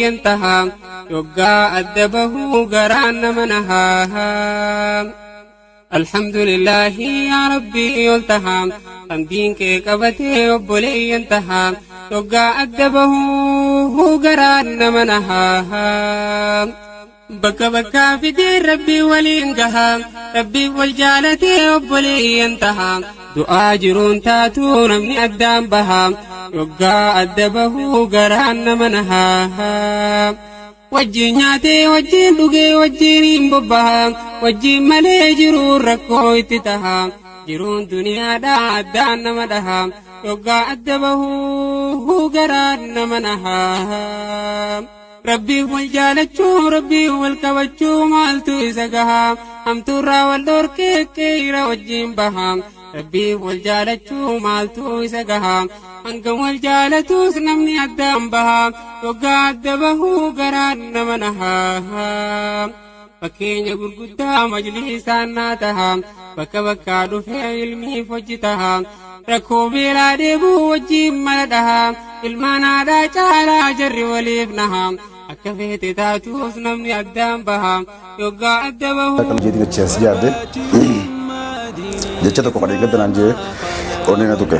Obboleeyyan taha. Yoggaa adda bahuu garaan nama nahaa. Alhamdulillaahi yaa Rabbii ol taha. Kan diin kee qabatee obboleeyyan taha. Yoggaa adda bahuu garaan nama nahaa. Bakka bakkaa fidee Rabbii waliin gaha. Rabbii wal jaalatee obboleeyyan taha. Du'aa jiruun taatuu namni addaan baha. Yoggaa adda bahuu garaan nama nahaa. Wajjin nyaatee wajjin dhugee wajjin hin bobbaha. Wajjin malee jiruun rakkoo itti taha. Jiruun duniyaadhaa addaan nama dhaha. Yoggaa adda bahuu garaan nama nahaa. Rabbiin wal jaalachuu rabbiin wal qabachuu maaltu isa gaha. Hamtuurraa wal dhorkee qeera wajjin baha. Rabbiin wal jaalachuu maaltu isa gaha. Hanga wal jaalatus namni addaan baha. Yoggaa adda bahuu garaan nama nahaa. Fakkeenya gurguddaa majlisaan naa taha. Bakka bakkaa dhufee ilmiif hojii taha. Rakkoo beelaa dheebuu wajjin mala dhaha. Ilmaan haadhaa caalaa jarri waliif naha. Akka feete taatus namni addaan baha. Yoggaa adda bahuu. Akkam jeetiin achi as jaadde jecha tokko kadhee gadda naan jee onnee na tuqe.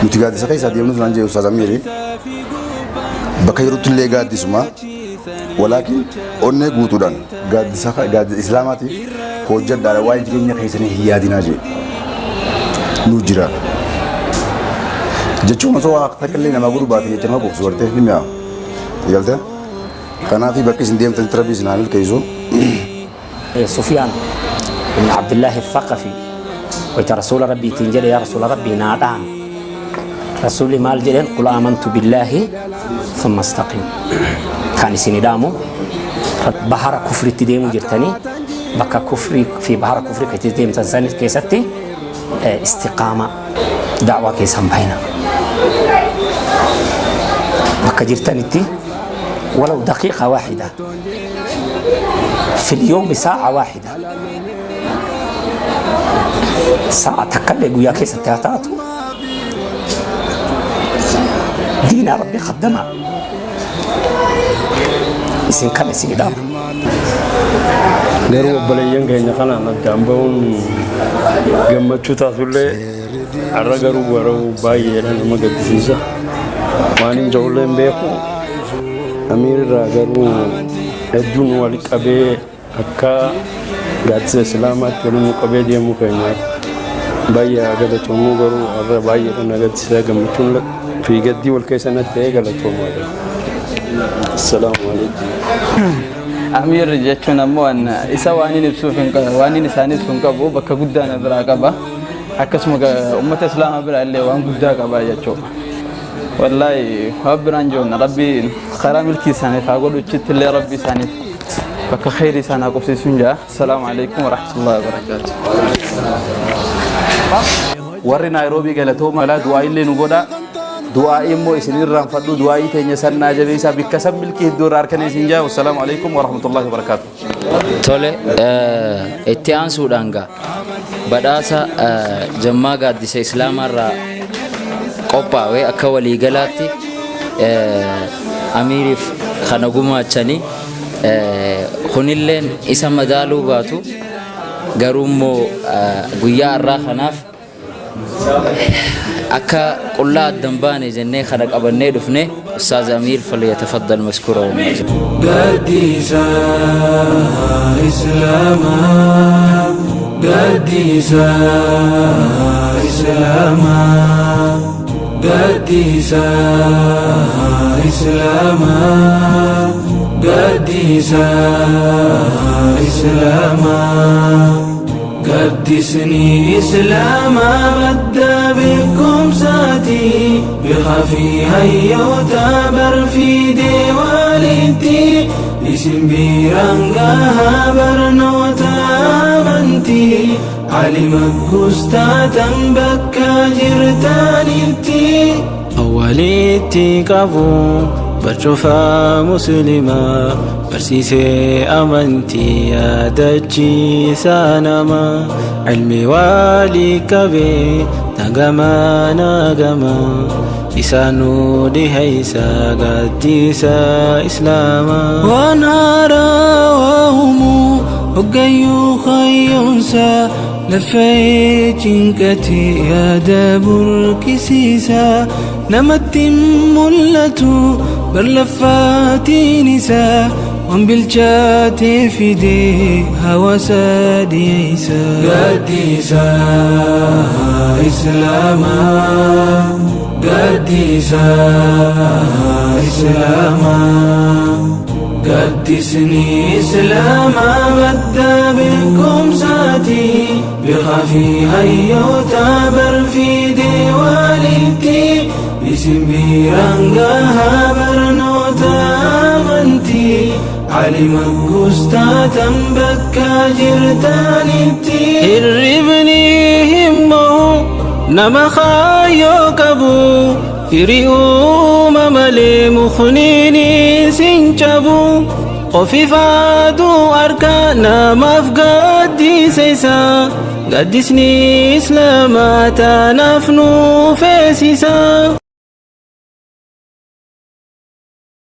Nuti gaaddisa keessaa deemnus naan jee Ustaaz Amiiri bakka jirutti illee gaaddisuma walaakin onnee guutuudhaan gaaddisa gaaddisa islaamaatiif hojjedhaadha waa'ee jireenya keessanii hin yaadinaa jee nu jira. Jechuun osoo waa takka illee namaa godhu baate jecha nama quubsu gartee ni mi'aawa. Galtee? Kanaaf bakki isin deemtanitti rabbi isin haa milkeessu. Sufyaan ibn Abdullaahi Thaqafi wayta rasuula rabbiitiin jedhe, yaa rasuula rabbii, naa dhaami. Rasuulli maal jedheen? Qul aamantu billaahi thumma istaqim. Kan isin dhaamu, bahara kufritti deemuu jirtanii, bakka kufrii fi bahara kufrii keessatti deemtan san keessatti istiqaama da'waa keessan bahina. Bakka jirtanitti ولو دقيقة واحدة في اليوم، ساعة واحدة، ساعة takkallee guyyaa keessatti haa taatu, diina rabbi khaddama. Isin kan isin dhaama. Garuu obboleeyyan keenya kanaan addaan bahuun gammachuu taatullee, har'a garuu garuu baay'eedha nama gaddisiisa. Waan hin jirullee hin beeku. Amiirraa garuu hedduun wal qabee akka gaaddisa islaamaatti waliin nu qabee deemuu keenyaaf baay'ee galatoomuu. Garuu har'a baay'eedha na gaddisiisa. Gammachuun fi gaddii wal keessa natti ta'ee galatoomaa. Assalaamu alaikum. Amiir jechuun ammoo isa waan inni ibsuuf hin qabu, waan inni isaan ibsu hin qabu. Bakka guddaa na biraa qaba. Akkasuma uummata islaamaa biraa illee waan guddaa qaba jechuudha. Wallaahi waan biraan jiru, rabbi karaa milkii isaaniif haa godhu, achitti illee rabbi isaaniif bakka kheyrii isaan haa qubsiisuun jaa. Assalaamu alaikum warahmatullahi wabarakaatuh. Warri Naayiroobii galatooma alaa du'aa illee nu godha. Du'aa immoo isin irraanfadhu, du'aa'ii teenya sannaa jabeessaa, bikka san milkii hedduu irraa harkanii isin jaa. Wassalaamu alaikum warahmatullahi wabarakaatuh. Tole, itti aansuudhaan gaa badhaasa jammaa gaaddisa islaamaarraa qophaa'e akka waliigalaatti amiiriif kana gumaachanii, kunilleen isa madaaluu baatu, garuu immoo guyyaa har'aa kanaaf akka qullaa addan baane jennee kana qabannee dhufne. Ustaaz Amiir falyatafaddal mashkuura. Gaaddisa Islaamaa, Gaaddisa Islaamaa, Gaaddisa Islaamaa, Gaaddisa Islaamaa. Gaaddisni Islaamaa madda beekumsaati. Beekaa fi hayyoota barfiidee walitti isin biraan gahaa barnoota amantii. Alima gustaatan bakka jirtanitti. Walitti qabu barcufaa muslimaa barsiisee amantii yaadachiisaa nama ilmi walii qabee nagama nagama. Isaa nu dhiheeysa gaaddisa Islaamaa. Waan haarawaa uumuu hoggayyuu kayyoonsa lafee cinqate yaada burqisiisa namatti hin mul'atu bar laffaatiin isaa waan bilchaate fide hawaasa dhiyeessa. Gaaddisa Islaamaa Gaaddisa Islaamaa Gaaddisni Islaamaa madda beekumsaati beekaa fi hayyoota barfiide walitti isin biraan gahaa barnoota amantii alima gustaatan bakka jirtanitti. Hirribni hin mo'u nama kaayyoo qabu firii uuma malee mukniinis hin cabu ofiif aduu harka namaaf gaddisa isa gaddisni Islaamaa tanaaf nu feesisa.